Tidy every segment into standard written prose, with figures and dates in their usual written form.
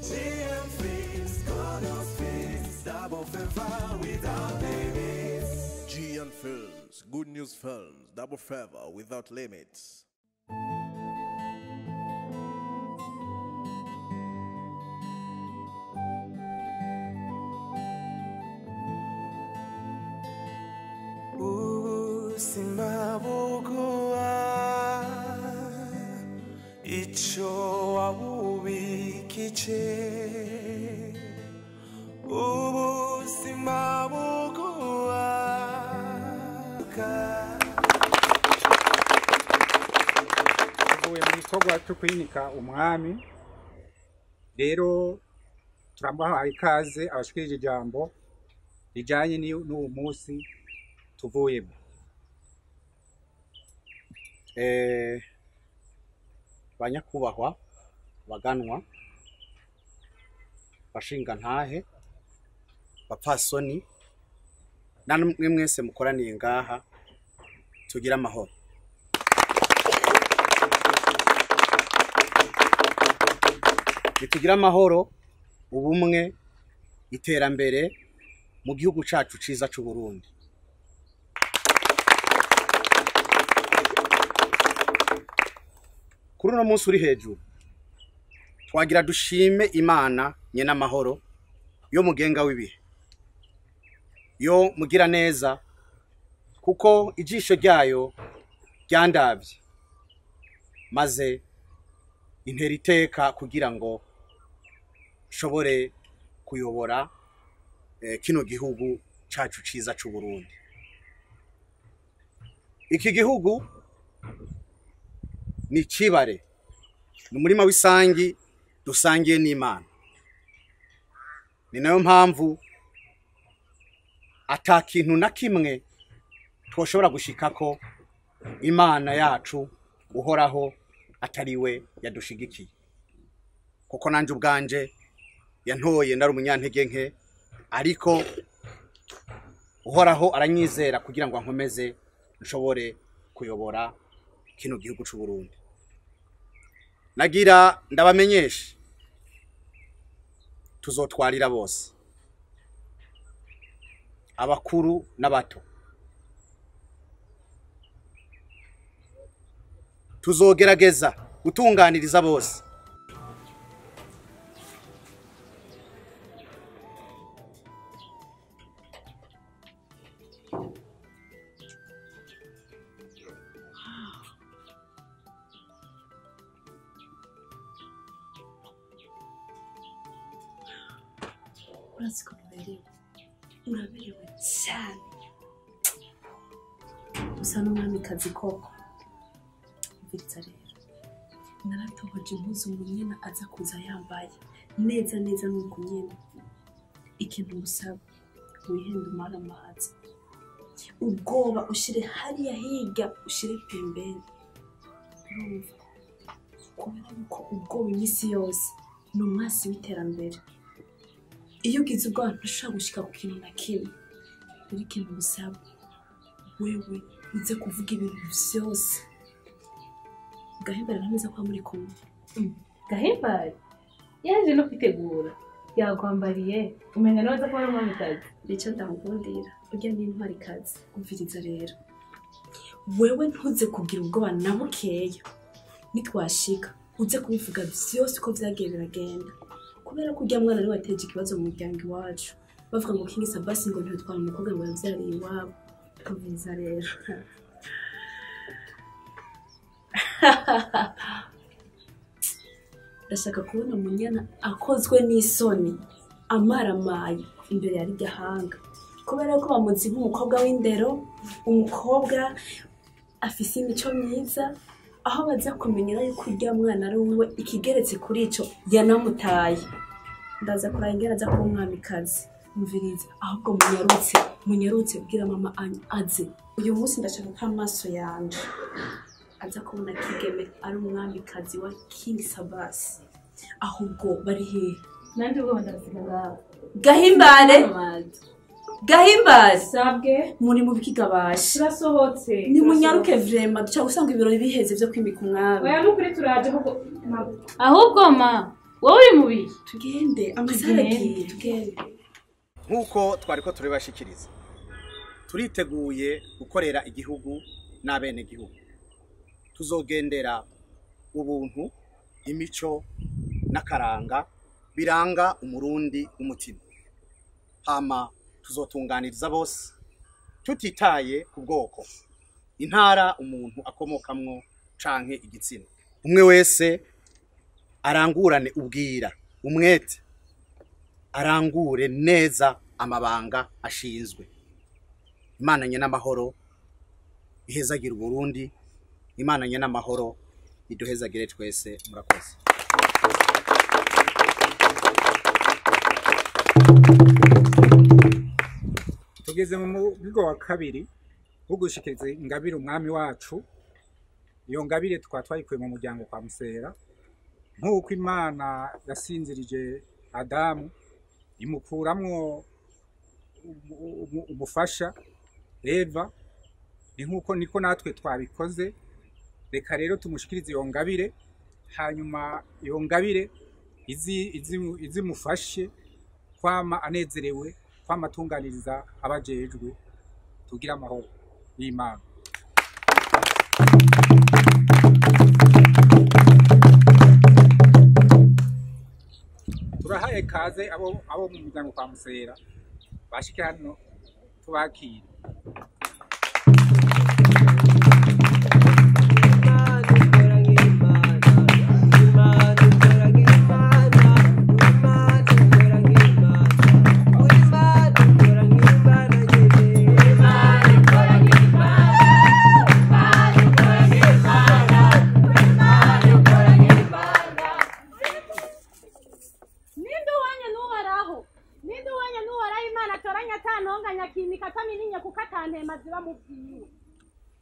GM Films, Good News Films, double favor without limits. GN Films, Good News Films, double favor without limits. Ubuzima buguha icyo wabubikije, ubuzima buguha. Tuvuye mu gikorwa cyo kwinika umwami, rero turamuhaye ikaze abashikirije ijambo rijanye n'uwo munsi tuvuyemo. Banyakubahwa baganwa, bashingantahe, bapfasoni, namwe mwese mukoraniye ngaha, tugira amahoro. Nitugira amahoro, ubumwe, iterambere mu gihugu cacu ciza c'u Burundi. Kuri uno munsi uri hejuru twagira dushime Imana nyene amahoro yo mugenga w'ibihe, yo mugira neza, kuko ijisho ryayo ryandavye maze intera iteka kugira ngo nshobore kuyobora kino gihugu cacu ciza c'u Burundi. Iki gihugu ni cibare, ni umurima w'isangi dusangiye n'Imana. Ni nayo mpamvu ata kintu na kimwe twoshobora gushikako Imana yacu uhoraho atariwe yadushigikiye, kuko nanje ubwanje yantoye ndari umunyantege nke, ariko uhoraho aranyizera kugira ngo ankomeze nshobore kuyobora kino gihugu c'u Burundi. Nagira ndabamenyeshe, tuzotwarira bose, abakuru n'abato. Tuzogerageza gutunganiriza bose. Urazi ko uberewe, uraberewe cyane, usa n'umwamikazi koko. Umviriza rero, naratohoje impuzu Munyana aza kuza yambaye neza neza nuko nyene. Ikintu ngusaba, wihende umare amazi, ubwoba ushire hariya hirya, ushire pembeni. Urumva, kubera yuko ubwoba iminsi yose ni umwasi w'iterambere. Iyo ugize ubwoba ntushobora gushika ku kintu na kimwe. Rero ikintu ngusaba, wewe uze kuvuga ibintu vyose. Gahimbare ntameze ko muri kumwe. Gahimbare yaje no kwitegura, yakwambariye umenya neza ko ari umwamikazi. Nico ndamukundira, urya ni intwarikazi. Umviriza rero, wewe ntuze kugira ubwoba na bukeya. Nitwashika uze kubivuga vyose uko vyagiye biragenda, kubera ko urya mwana ariwe wateje ikibazo mu muryango iwacu. Bavuga ngo King Sabasi ngo ntitwara umukobwa ngo yavyariye iwabo. Umviriza rero, ndashaka kubona Munyana akozwe n'isoni, amaramaye imbere ya rirya hanga, kubera ko bamuzi nk'umukobwa w'indero, umukobwa afise imico myiza, aho baza kumenyera yuko urya mwana ari uwe. Ikigeretse kuri ico, yanamutaye. Ndaza kuraba ingene aza kuba umwamikazi. Umviriza, ahubwo munyarutse, munyarutse bwira mama aze. Uyu munsi ndashaka ko amaso yanje aza kubona Kigeme ari umwamikazi wa King Sabasi. Ahubwo bari hehe? Nanje ubwo ndasiga ngaho. Gahimbare, Gahimbare, Sabwe muri mu bikigabasha. Turasohotse. Ni munyaruke vrema, duca gusanga ibirori biheze vyo kwimika umwami. Oya nukuri turaje ahubwo. Ahubwo ma Wowe uri mubi. Tugende amasaha agiye tugende. Nkuko twariko turibashikiriza, turiteguye gukorera igihugu n'abene gihugu. Tuzogendera ubuntu, imico n'akaranga biranga umurundi umutima. Hama tuzotunganiriza bose tutitaye ku bwoko, intara umuntu akomokamwo canke igitsina. Umwe wese arangurane ubwira, umwete, arangure neza amabanga ashinzwe. Imana nye n'amahoro ihezagira Burundi, Imana nye n'amahoro iduhezagire twese. Murakoze. Tugeze mu mugigo wa kabiri wo gushikiriza ingabire umwami wacu. Iyo ngabire tukaba twayikuye mu muryango kwa Musera, nk'uko Imana yasinzirije Adamu imukuramwo umufasha Eva, ni nk'uko niko natwe twabikoze. Reka rero tumushikirize iyo ngabire, hanyuma iyo ngabire izimufashe kwama anezerewe, kwama atunganiriza abajejwe, tugira amahoro y'Imana. Turahaye kaze abo mu muryango kwa Musera bashike hano tubakire.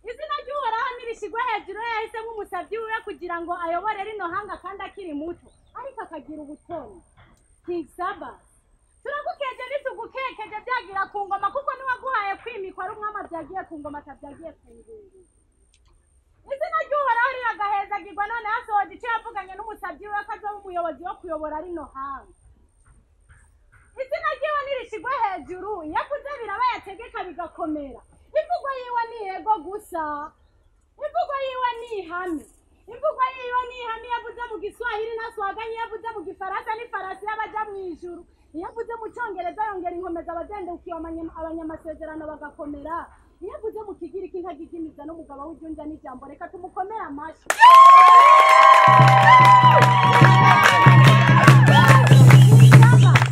Izina ry'Uhoraho nirishigwe hejuru, yahise nk'umusavyi wiwe kugira ngo ayobore rino hanga kandi akiri muto, ariko akagira ubutoni. King Sabas, turagukeje ntitugukekeje byagira ku ngoma, kuko niwaguhaye kwimikwa ari umwami avyagiye ku ngoma atavyagiye ku nguru. Izina ry'Uhoraho riragahezagirwa, none hasohoje ico yavuganye n'umusavyi wiwe ko azoba umuyobozi wo kuyobora rino hanga. Izina ryiwe nirishigwe hejuru, iyo avuze biraba yategeka bigakomera. Imvugo yiwe ni yego gusa, imvugo yiwe ni ihame, imvugo yiwe ni ihame. Iyo avuze mu Giswahili ntaswaganye, iyo avuze mu Gifaransa n'ifarasi y'abaja mw'ijuru, iyo avuze mu Congereza yongera inkomeza abadendukiye abanyamasezerano bagakomera, iyo avuze mu Kigiriki ntagigimiza n'umugabo w'ibyunja n'ijambo. Reka tumukomere amashyi.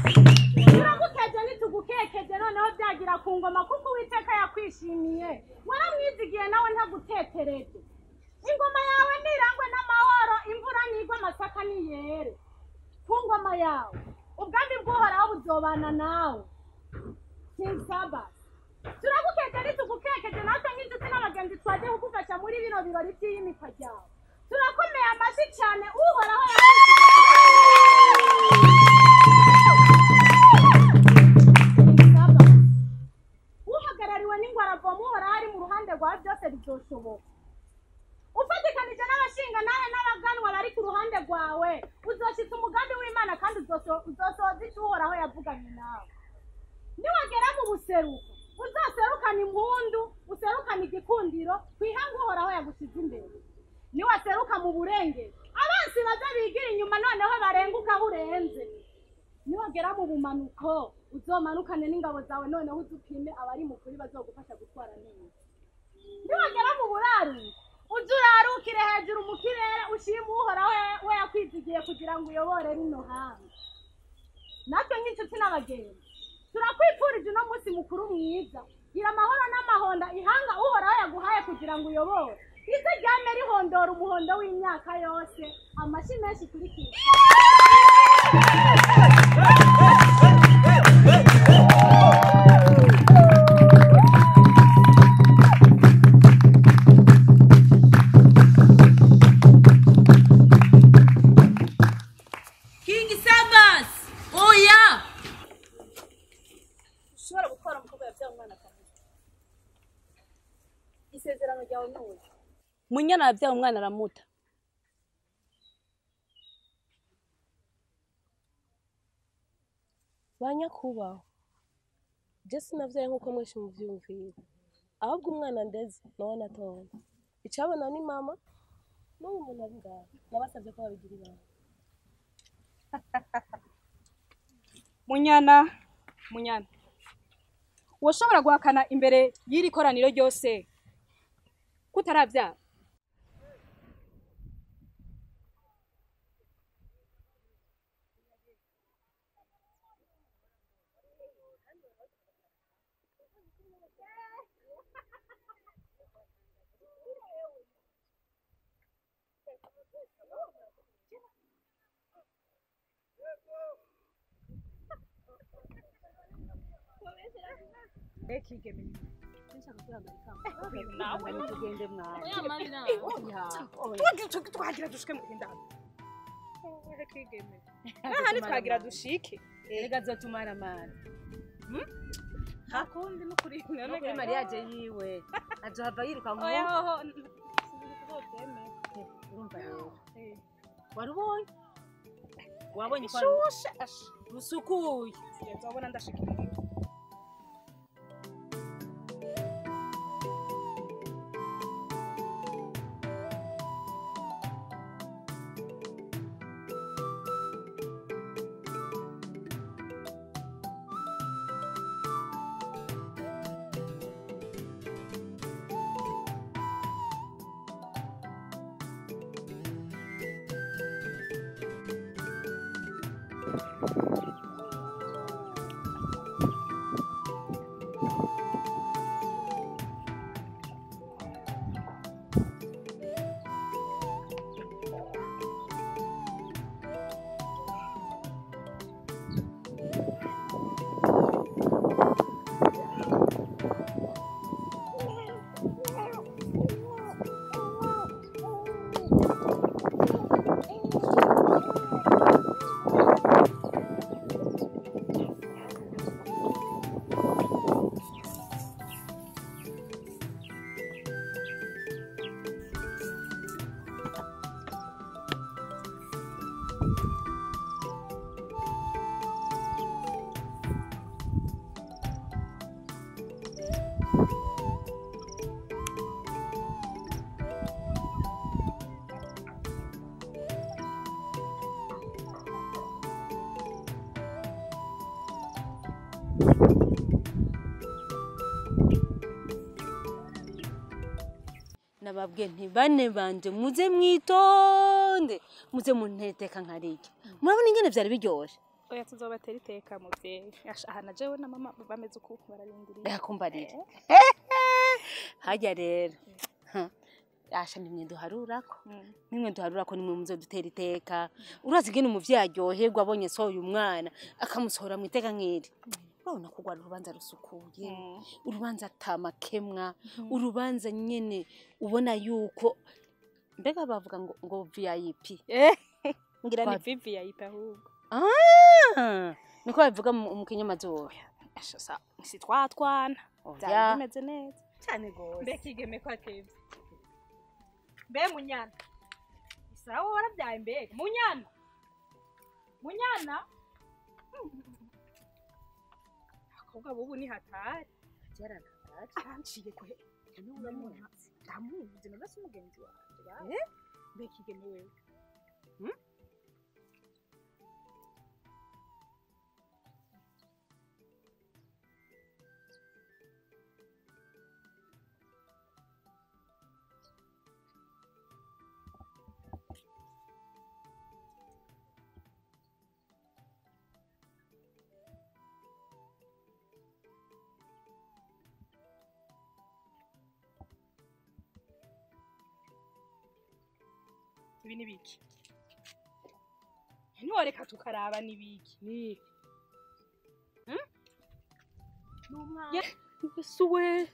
Turagukeje ntitugukekeje, noneho byagira ku ngoma, kuko Uwiteka yakwishimiye, waramwizigiye nawe ntagutetereje. Ingoma yawe nirangwe n'amahoro, imvura nigwe amasaka niyere. Ku ngoma yawe ubwami bw'Uhoraho buzobana nawe. King Sabas, turagukeje ntitugukekeje, natwe nk'inshuti n'abagenzi twaje kugufasha muri bino birori by'iyimikwa ryawe. Turakomeye amashyi cyane, Uhoraho yakwizigiye. Uhagarariwe n'ingwaravoma, Uhoraho ari mu ruhande rwa byose bizoshoboka. Ufatikanije n'abashinga nawe n'abaganwa bari ku ruhande rwawe, uzoshitsa umugambi w'Imana kandi uzosohoza ico Uhoraho yavuganye nawe. Niwagera mu buseruko, uzoserukana impundu, userukana igikundiro kwihanga Uhoraho yagushize imbere. Niwaseruka mu burengero, abansi baze bigira inyuma, noneho barenguka aho urenze. Niwagera mu bumanuko, uzomanukane n'ingabo zawe, noneho uzupime abari mu kuri bazogufasha gutwara neza. Niwagera mu buraruko, uze urarukire hejuru mu kirere, ushime Uhoraho we yakwizigiye kugira ngo uyobore rino hanga. Natwe nk'inshuti n'abagenzi turakwifurije uno munsi mukuru mwiza. Gira amahoro n'amahonda ihanga Uhoraho yaguhaye kugira ngo uyobore. Ize ryame rihondora umuhondo w'imyaka yose. Amashyi menshi kuri King. King Sabas, oya! Ushobora gutwara umukobwa yabyaye umwana akamuta. Isezerano ryawe ni uyu. Munyana yabyaye umwana aramuta. Banyakubaho, je sinavyaye nkuko mweshe muvyumvira, ahubwo umwana ndeze nawe natonda icabona ni mama n'uyu muntu ari ngaha, nabasavye ko babigira ibanga. Munyana, Munyana, woshobora guhakana imbere y'iri koraniro ryose kutaravyara? Twagira dushike mu kindaro. Nahandi twagira dushike. Erega zotumara mara. Hakundi no kuri no kuri mariage yiwe. Azohava yiruka ngo. Oya hoho. Urumva rero. Warubonye? Wabonye ko rusukuye. Nzobona ndashikiriye. Nababwiye nti bane banje muze mwitonde muze munteteka nkarike. Murabona ingene vyari biryoshe. Oya tuzobatera iteka muvyeyi. Aha na jewe na mama bameze uko bararindiriye. Ndakumbarira. Hajya rero. Asha nimwe duharurako. Nimwe duharurako nimwe muzodutera iteka. Urazi ingene umuvyeyi aryoherwa abonye sohoye umwana akamusohora mu iteka nk'iri. Urabona ko rwari urubanza rusukuye, urubanza atamakemwa, urubanza nyene ubona yuko mbega bavuga ngo ngo VIP. Ngira ni VIP ahubwo. Ah, niko bavuga mu kinyamazuru. Asha sa si twatwana. Byari bimeze neza cyane gose. Mbe kigeme ko atevye. Mbe Munyana. Isawa warabyaye mbega. Munyana. Munyana. Abakobwa bubu ni hatari. Aranciye kwe. Ndamuzi none si umugenzi wanje. Mbe kigeme wewe. Ibi ni biki? Ntiworeka tukaraba ni biki? Ni Suwe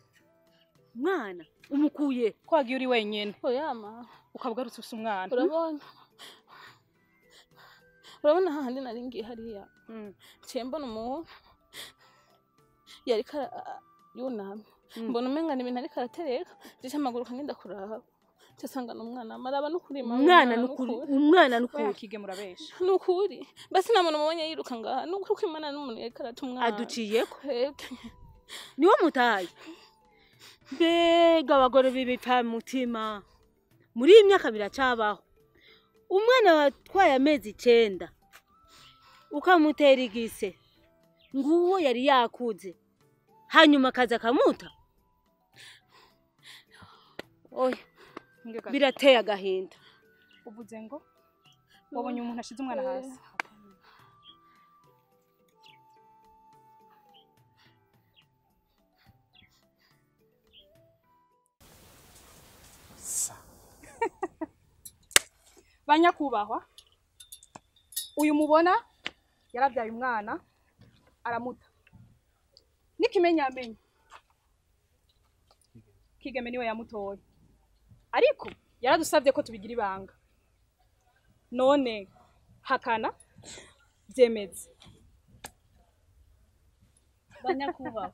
mwana umukuye ko wagiye uri wenyene. Oya ma, ukabugarutse ufise umwana. Urabona? Urabona hahandi nari ngiye hariya. Ciye mbona umuntu yariko yunamye. Mbona umenga ni ibintu ariko aratereka, nca amaguruka ngenda kuraba. Cyasanga n'umwana maraba n'ukuri mama. Umwana n'ukuri, umwana n'ukuri. Oya kige murabesha. N'ukuri. Basi nta muntu mubonye yiruka ngaha. N'ukuri ko Imana n'umuntu yariko arata umwana. Aduciyeko. Niwe mutaye. Mbega abagore b'ibipfa mutima. Muri iyi myaka biracabaho. Umwana watwaye amezi 9 ukamutera igise nguwo yari yakuze hanyuma akaza akamuta. Oya birateye agahinda. Uvuze ngo wabonye umuntu ashize umwana hasi. Banyakubahwa, uyu mubona yarabyaye umwana aramuta. Nikimenyamenya Kigeme niwe yamutoye, ariko yaradusabye ko tubigira ibanga. None hakana byemeze. Banyakubahwa,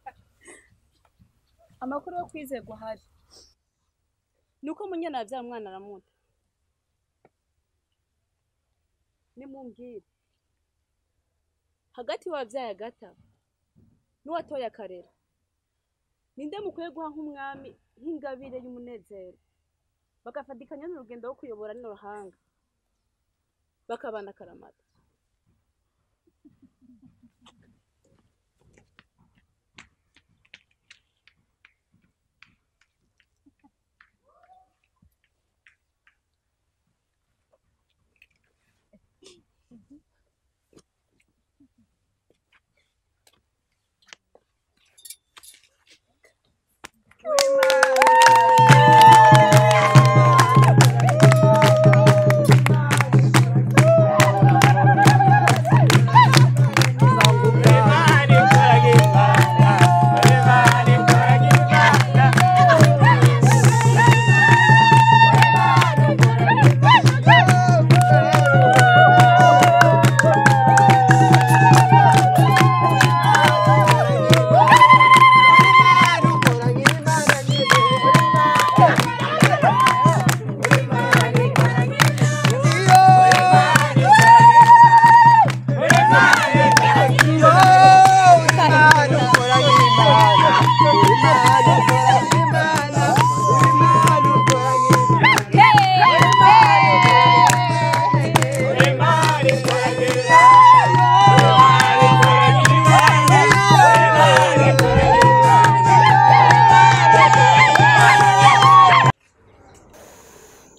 amakuru yo kwizerwa hari nuko Munyana yabyaye umwana aramuta. Nimumbwire, hagati wabyaye agata n'uwatoye akarera, ninde mukwiye guha nk'umwami nk'ingabire y'umunezero, bagafatikanya n'urugendo rwo kuyobora rino ruhanga, bakabana akaramata?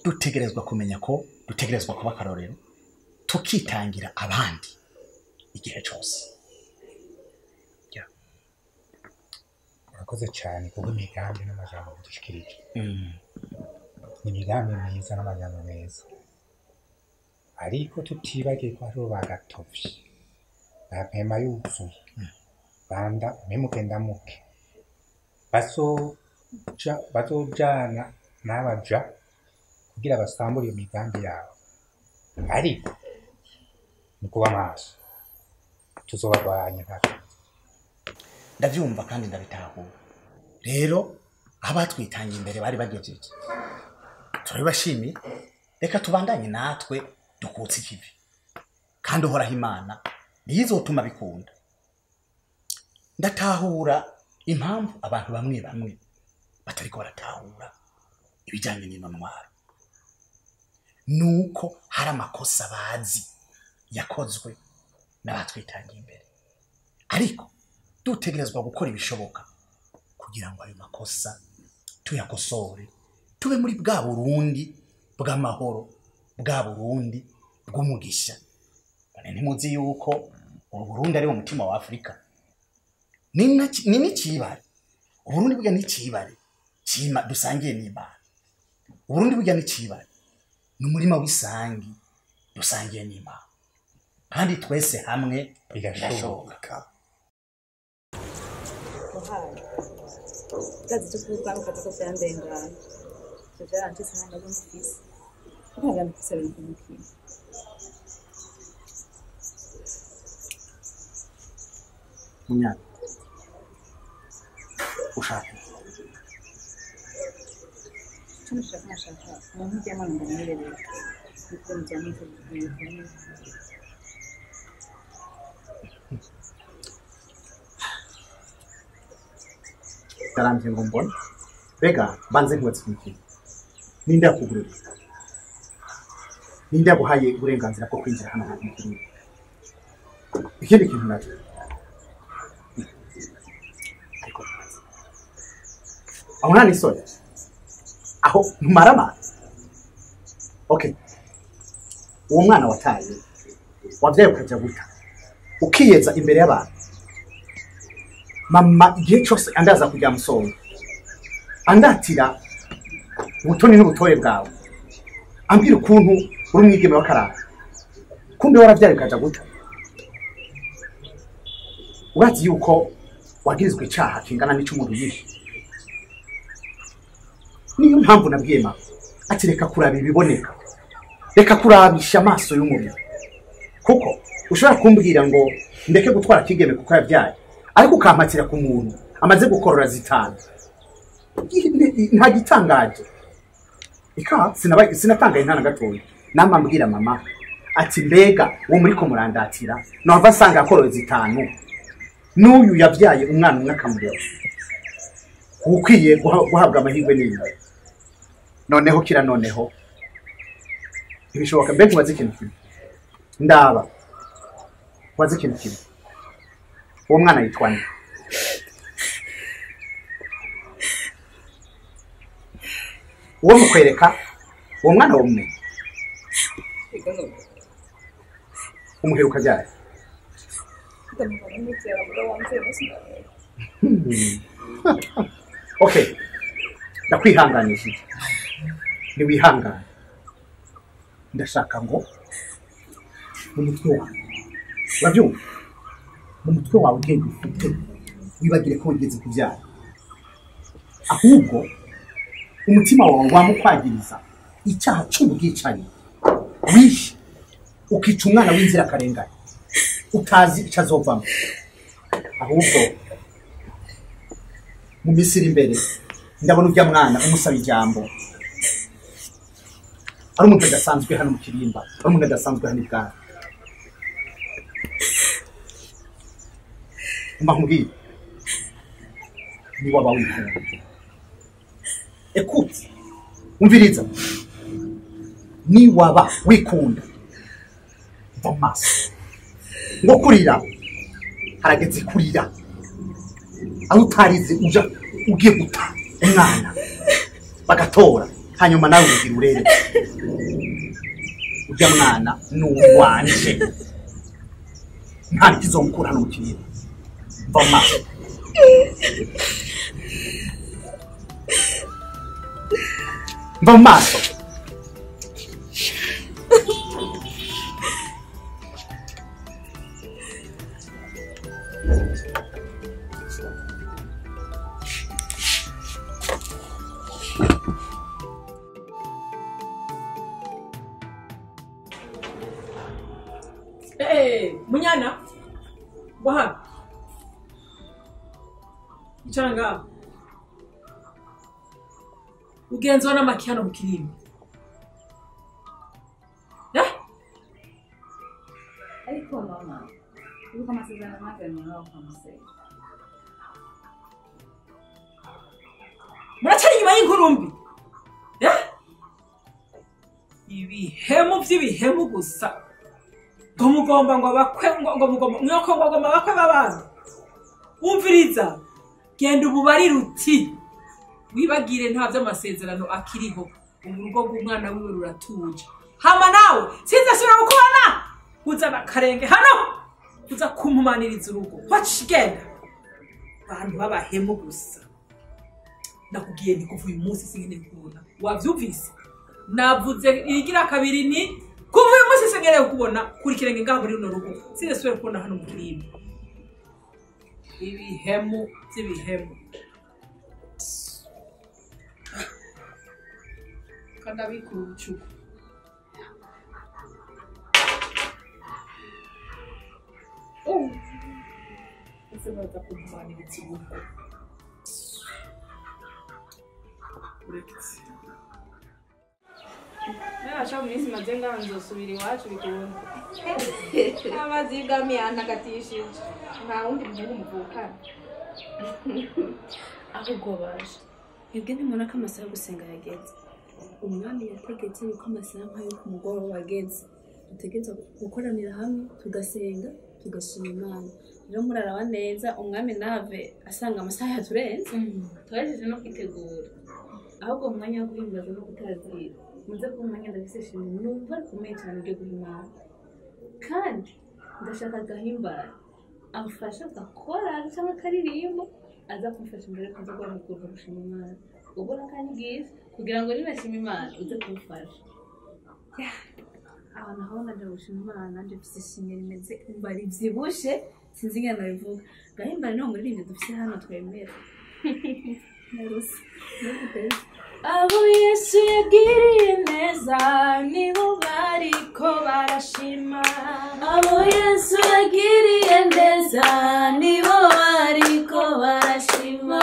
Dutegerezwa kumenya ko dutegerezwa kuba akarorero, tukitangira abandi igihe cyose. Urakoze cyane kuko imigambi n'amajambo dushikirije ni imigambi myiza n'amajambo meza, ariko tutibagiye ko hariho bagatovye bampema yuzuye banda mpemuke ndamuke bazojana n'abaja kugira basambure iyo migambi yawe. Ariko ni kuba maso, tuzobarwanya nta. Ndavyumva kandi ndabitahura. Rero abatwitangiye imbere bari bagejeje, turabibashimiye. Reka tubandanye natwe dukutse ikivi, kandi uhoraho Imana niyo izotuma bikunda. Ndatahura impamvu abantu bamwe bamwe batariko baratahura ibijyanye n'ino ntwaro, nuko hari amakosa bazi yakozwe n'abatwitangiye imbere, ariko dutegerezwa gukora ibishoboka kugira ngo ayo makosa tuyakosore, tube muri bwa Burundi bw'amahoro, bwa Burundi bw'umugisha. None ntimuzi yuko ubu Burundi ari umutima wa Afrika? Ni n'ikibare Uburundi burya n'ikibare cima dusangiye n'Imana. Uburundi burya n'ikibare, ni umurima w'isangi dusangiye n'Imana, kandi twese hamwe birashoboka. Ndazi cyo kuba ukaza ko byandengana. Ibyo byarancitse ntabwo mfise. Ntabwo mfise ibintu kimwe. Munyana, ushaka Icyo nashaka nashaka umuntu ujya mwana ngo amwirerere kuko mujyana n'ibyo. Ndaramvye ngo mbone. Mbega banze nkubatse ikintu. Ninde yakugururiye? Ninde yaguhaye uburenganzira bwo kwinjira hano hantu mu kirimba? Ikindi kintu nacyo. Ariko aho nta n'isoni. Aho ntumara amazi. Okay. Uwo mwana wataye wabyaye ukajya guta ukiyeza imbere y'abantu. Mama igihe cyose andaza kujya musonga andatira ubutoni n'ubutore bwawe, ambwira ukuntu uri umwigeme w'akarara, kumbe warabyaye ukaja guta. Urazi yuko wagirizwa icaha kingana n'ic'umuntu yishe. Niyo mpamvu nabwiye mama ati reka kuraba ibiboneka, reka kurabisha amaso y'umubiri, kuko ushobora kumbwira ngo ndeke gutwara kigeme kuko yabyaye, ariko ukampatira ku muntu amaze gukorora zitanu. Nta gitangaje. Ika sinatangaye nta na gatoya. Nama mbwira mama ati mbega uwo muri ko murandatira nava asanga yakoroye zitanu, n'uyu yabyaye umwana umwe akamureba, ukwiye guhabwa amahirwe n'imwe. Noneho kira noneho ntibishoboka. Mbega ubaze ikintu kimwe, ndaba ubaze ikintu kimwe, uwo mwana yitwa nde? Uwo mukwereka uwo mwana womumenya umuheruka ryari? Okay, ndakwihanganishije, ntiwihangane. Ndashaka ngo mu mutwe wawe, urabyumva, mu mutwe wawe ugenda ufite wibagire ko wigeze kubyara, ahubwo umutima wawe wamukwagiriza icyaha cy'ubwicanyi wishe, ukica umwana w'inzirakarengane utazi icyo azovamo. Ahubwo mu minsi iri imbere ndabona ujya mwana umusaba ijambo, ari umuntu adasanzwe hano mu kirimba, ari umuntu adasanzwe hano ibwami. Mba nkubwire, ni waba wikunda. Écoute, umviriza, ni waba wikunda va mu maso. Ngo kurira harageze kurira, aho utarize uja ugiye guta umwana bagatora, hanyuma nawe ugira urere. Ujya mwana ni uwanje, nta kizomukura hano mu kirimba. Va mu maso. Va mu maso. Munyana, wahano icara ngaho ugenzwa n'amaki hano mu kirimba. Ariko mama, ibuka amasezerano mwagiranye nawe kwa Musenge. Muracari inyuma y'inkuru mbi. Ibihemu by'ibihemu gusa. Ngo mugomba ngo abakwe, ngo mugomba mwoko ngo ngomba abakwe b'abantu. Umviriza, genda ububarire uti wibagire nta by'amasezerano akiriho, urugo rw'umwana wiwe ruratuje. Hama nawe sinzasubira gukubona uzana akarenge hano uza kumpumaniriza urugo. Wacigenda abantu b'abahemu gusa. Nakubwiye nti kuva uyu munsi sinkeneye kubona. Wavyumvise? Navuze irigira kabiri ni kuva uyu munsi sinkeneye kubona kuri kirenge ngaho muri runo rugo. Sinzasubira kubona hano mu kirimba. Ibihemu by'ibihemu. Kandi abikura ubucuku. Oh, ese baza kumpumaniriza urugo. Uretse. Asha mu minsi maze ngaha nzosubira iwacu bikunda. Amazi y'ibwami yantagatishije. Nta wundi muhungu muvukana. Ahubwo baje. Mwebwe ntimubona ko amasaha yo gusenga yageze. Umwami yategetse yuko amasaha nk'ayo ku mugoroba ageze. Dutegerezwa gukoranira hamwe tugasenga tugashima Imana. Rero muraraba neza umwami nave asanga amasaha yaturenze. Twahejeje no kwitegura. Ahubwo mu mwanya wo guhimbaza no gutazira. Muze kuba umwanya ndafise ishimwe numva rikomeye cyane ryo guha Imana. Kandi ndashaka agahimbara amfasha agakora cyangwa akaririmbo aza kumfasha imbere ko nza guhaguruka gushima Imana. Ubona kandi bwiza kugira ngo ninashima Imana uze kumfasha. Aho naho naje gushima Imana nanje mfise ishimwe rimeze umva rivyibushe sinzi ingene nabivuga. Gahimbara niwo muririmbyi dufise hano twemera. Naruse. Abo Yesu yagiriye neza nibo bariko barashima. Abo Yesu yagiriye neza nibo bariko barashima.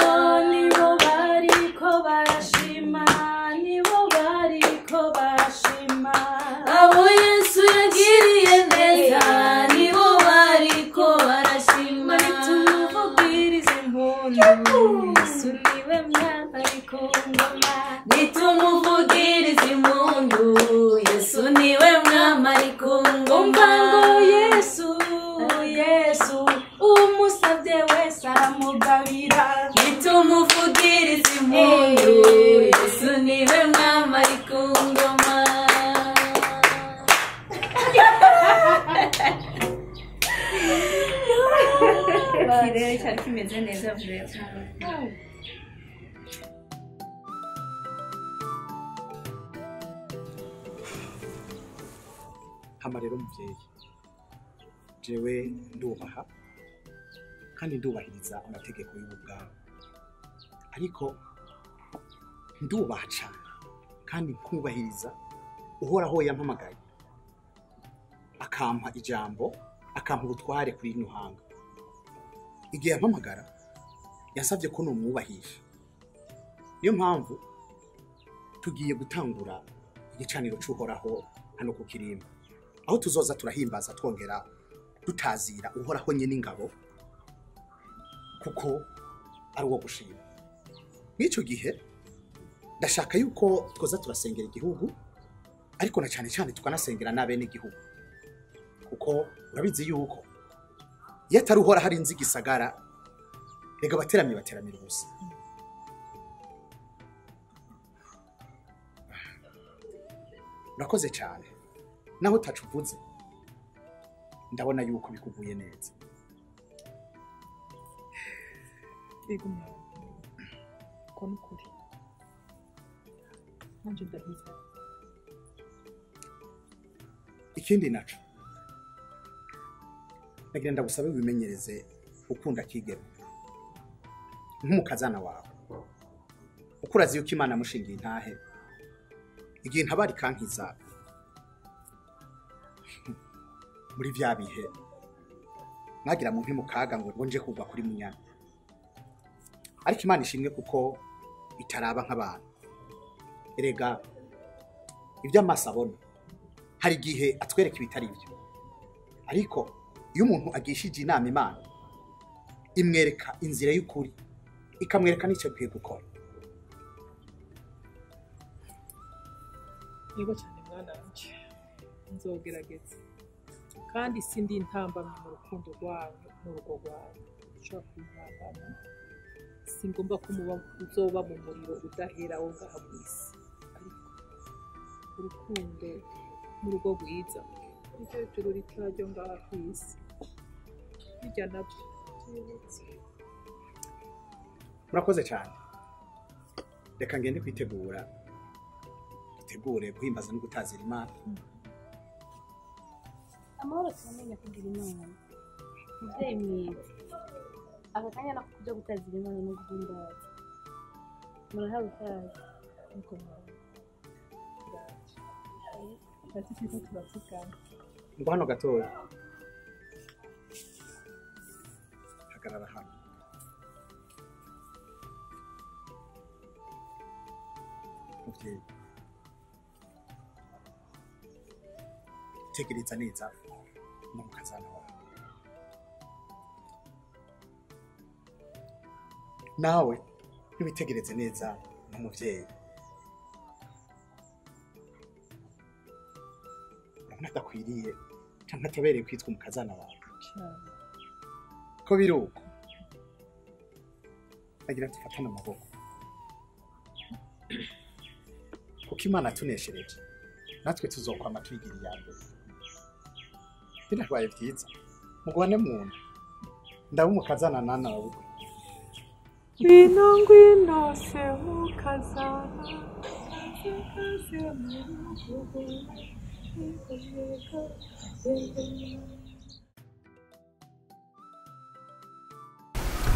Nibo bariko barashima. Nibo bariko barashima. Abo Yesu yagiriye neza nibo bariko barashima. Nitumuvugirize impundu Yesu niwe mwami ari ku ngoma. Nitumuvugirize impundu Yesu niwe mwami ari ku ngoma. Umva ngo Yesu, Yesu umusabye wese aramugabira. Nitumuvugirize impundu Yesu niwe mwami ari ku ngoma. Ikirere cyari kimeze neza vuba. Hama rero muvyeyi, jewe ndubaha kandi ndubahiriza amategeko y'ubwami, ariko ndubaha cane kandi nkubahiriza Uhoraho yampamagaye akampa ijambo akampa ubutware kuri rino hanga. Igihe yampamagara yansabye ko nomwubahisha. Niyo mpamvu tugiye gutangura igicaniro c'Uhoraho hano ku Kirimba, aho tuzoza turahimbaza twongera dutazira Uhoraho nyene ingabo, kuko ari uwo gushima. Mw'ico gihe ndashaka yuko twoza turasengera igihugu, ariko na cane cane tukanasengera n'abene igihugu, kuko urabizi yuko iyo atari Uhoraho arinze igisagara, rega abateramyi bateramira ubusa. Urakoze cane, naho utacuvuze ndabona yuko bikuguye neza. Ego mwana, ko nukuri nanje ndahize. Ikindi naco nagira ndagusabe wimenyereze ukunda Kigeme nk'umukazana wawe, uko urazi yuko Imana mushingiye intahe. Igihe ntabari kankiza muri vya bihe mwagira mu nti mukaga ngo nje kugwa kuri Munyana, ariko Imana ishimwe kuko itaraba nk'abantu. Erega ibyo amaso abona hari igihe atwereka ibitari byo, ariko iyo umuntu agishije inama Imana imwereka inzira y'ukuri, ikamwereka n'icyo akwiye gukora. Yego cyane mwana wanje, nzogerageza kandi sindi intambamyi mu rukundo rwawe n'urugo rwawe. Ushobora kuba singomba ko muba uzoba mu muriro udahera wo ngaha mu isi, ariko urukundo n'urugo rwiza niryo juru ritoya ryo ngaha ku isi, bijya nabyo byibutse. Murakoze cyane, reka ngende kwitegura dutegure guhimbaza no gutazira Imana. Amahoro turamenya kugira Imana. Muvyeyi mwiza, aka kanya nako kuja gutazira Imana no guhimbaza. Murahawe ikaze. Nuko mwana, ati turiko turavugana. Ngo hano gatoya, hagarara hano. Muvyeyi, Tegereza neza n'umukazana wawe. Nawe ntiwitegereze neza nk'umuvyeyi. Urabona adakwiriye canke atabereye kwitwa umukazana wawe. Ko biri uko agira dufatane amaboko, kuko Imana yatuneshereje natwe tuzokwama twigira iya mbere. Binabaye vyiza mugwane mu nda, ndaba umukazana nana wawe. Ngwino ngwino se mukazana, kaze mu rugo.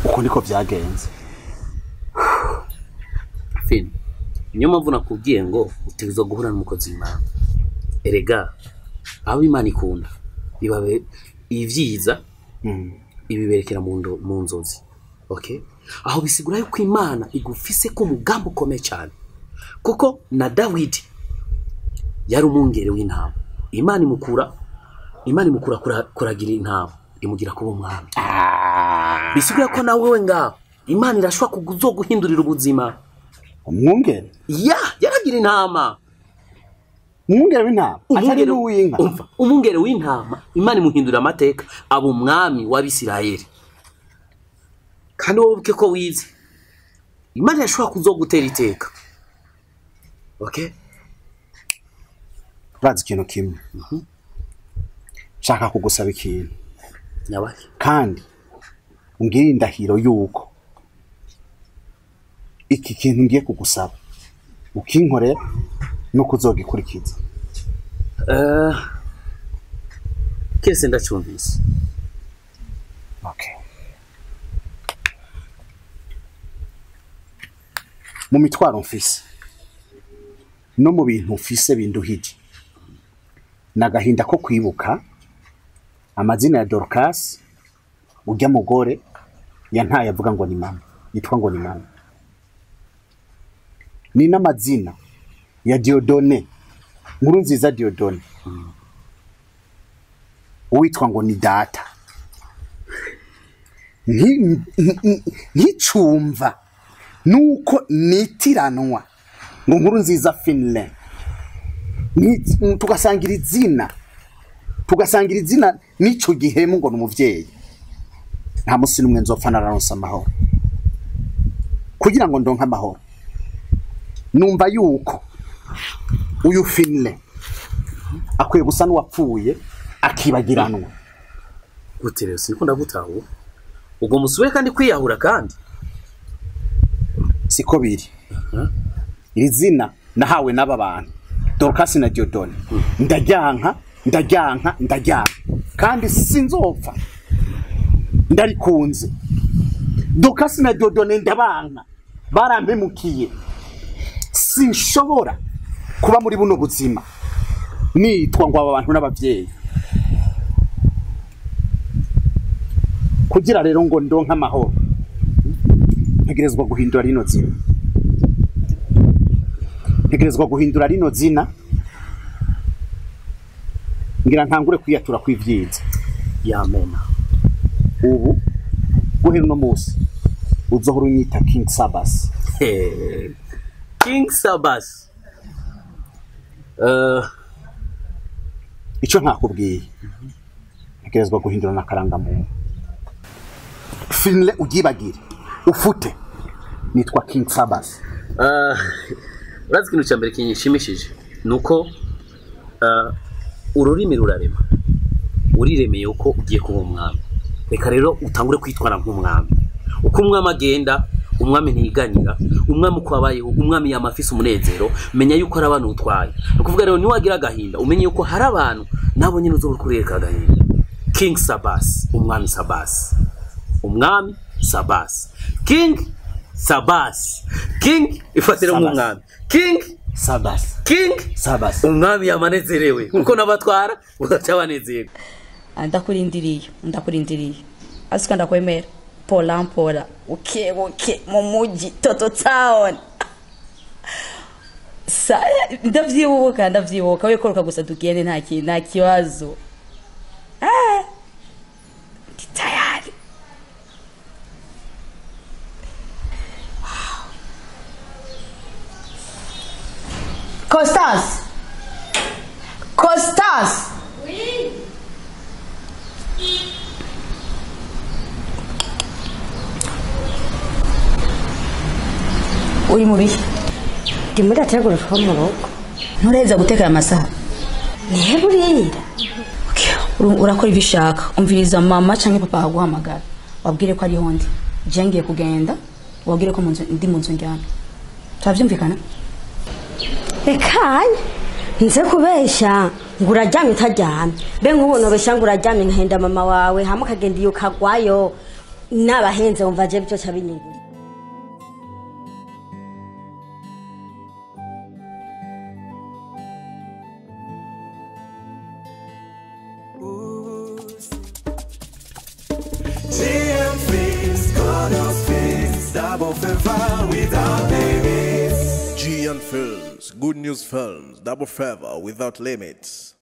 Uko niko vyagenze. Finn, niyo mpamvu nakubwiye ngo utegerezwa guhura n'umukozi w'Imana. Erega abo Imana ikunda ibabe ivyiza ibiberekera mu nzozi. Okay? Aho bisigura yuko Imana igufise ko umugambi ukomeye cyane. Kuko na Dawidi yari umwungere w'intama. Imana imukura kuragira intama, imugira kuba umwami. Bisigura ko nawe we ngaho Imana irashobora kuzoguhindurira ubuzima. Umwungere? Ya, yaragira intama. Umwungere w'intama? Atari n'uw'inka. Umva, umwungere w'intama Imana imuhindurira amateka, aba umwami w'Abisirayeli. Kandi wowe ubwe ko wize, Imana irashobora kuzogutera iteka. Okay? Urazi ikintu kimwe. Nshaka kugusaba ikintu. Nyabahe. Kandi umbwire indahiro yuko iki kintu ngiye kugusaba ukinkorera no kuzogikurikiza. Kese ndacyumvise. Okay. Mu mitwaro mfise no mu bintu mfise binduhije, nagahinda ko kwibuka amazina ya Dorcas, urya mugore yantaye avuga ngo ni mama, yitwa ngo ni mama. Ni n'amazina ya Diodone, nkuru nziza Diodone, uwitwa ngo ni data. Nticumva nuko nitiranwa ngo nkuru nziza Finlay, tugasangira izina n'ico gihemu ngo n'umuvyeyi. Nta musi n'umwe nzopfa nararonse amahoro. Kugira ngo ndonke amahoro, numva yuko uyu Finlay akwiye gusa n'uwapfuye akibagiranwa. Gute rero siniko ndagutahura. Ubwo musubire kandi kwiyahura kandi? Siko biri. Iri zina nahawe n'aba bantu Dorcas na Diodone, ndajyanka ndajyanka ndajyanka, kandi sinzopfa ndarikunze. Dorcas na Diodone ndabanka, barampemukiye. Sinshobora kuba muri buno buzima nitwa ngo aba bantu n'abavyeyi. Kugira rero ngo ndonke amahoro, ntegerezwa guhindura rino zina. Ntegerezwa guhindura rino zina ngira ntangure kwiyatura kw'ivyiza. Yamena. Ubu guhera uno munsi uzohora unyita King Sabas. King Sabas. Ico ntakubwiye, ntegerezwa guhindura n'akarangamuntu. Finlay ugibagire ufute, nitwa King Sabas. Urazi ikintu cya mbere kinshimishije nuko ururimi rurarema. Uriremeye uko ugiye kuba umwami. Reka rero utangure kwitwara nk'umwami. Uko umwami agenda, umwami ntiyiganyira, umwami uko abayeho, umwami yamafise umunezero, menya yuko hari abantu utwaye. Ni ukuvuga rero niwagira agahinda, umenye yuko hari abantu nabo nyine uzoba uriko agahinda. King Sabas, umwami Sabas. Umwami Sabas. King Sabas. King ifatira nk'umwami. King Sabas. King Sabas. Umwami yamanezerewe kuko nabatwara ugaca banezerwa. Ndakurindiriye asuka ndakwemera pola mpola uke uke mu muji toto town. Ndavyibuka ndavyibuka, we koroka gusa tugende, nta kintu, nta kibazo. Ndi tayari. Constance, Constance. Oui. Uri mu bihe? Ndimo ndategura utwo mu rugo. Ntureza guteka aya masaha? Nihe burira. Urakora ibyo ushaka. Umviriza, mama canke papa aguhamagara, wabwire ko ariho ndi. Je ngiye kugenda, wabwire ko ndi mu nzu ndyamye. Turavyumvikana? Ekanye nze kubesha ngo uraryamye utaryamye, mbe nk'ubu nobesha ngo uraryamye nkahenda mama wawe hamwe ukagenda iyo ukagwayo n'abahenze, wumva je byo cabinyigura. GM Films, Good Films, Double Favor without limits. GN Films, Good News Films, Double Favor without limits.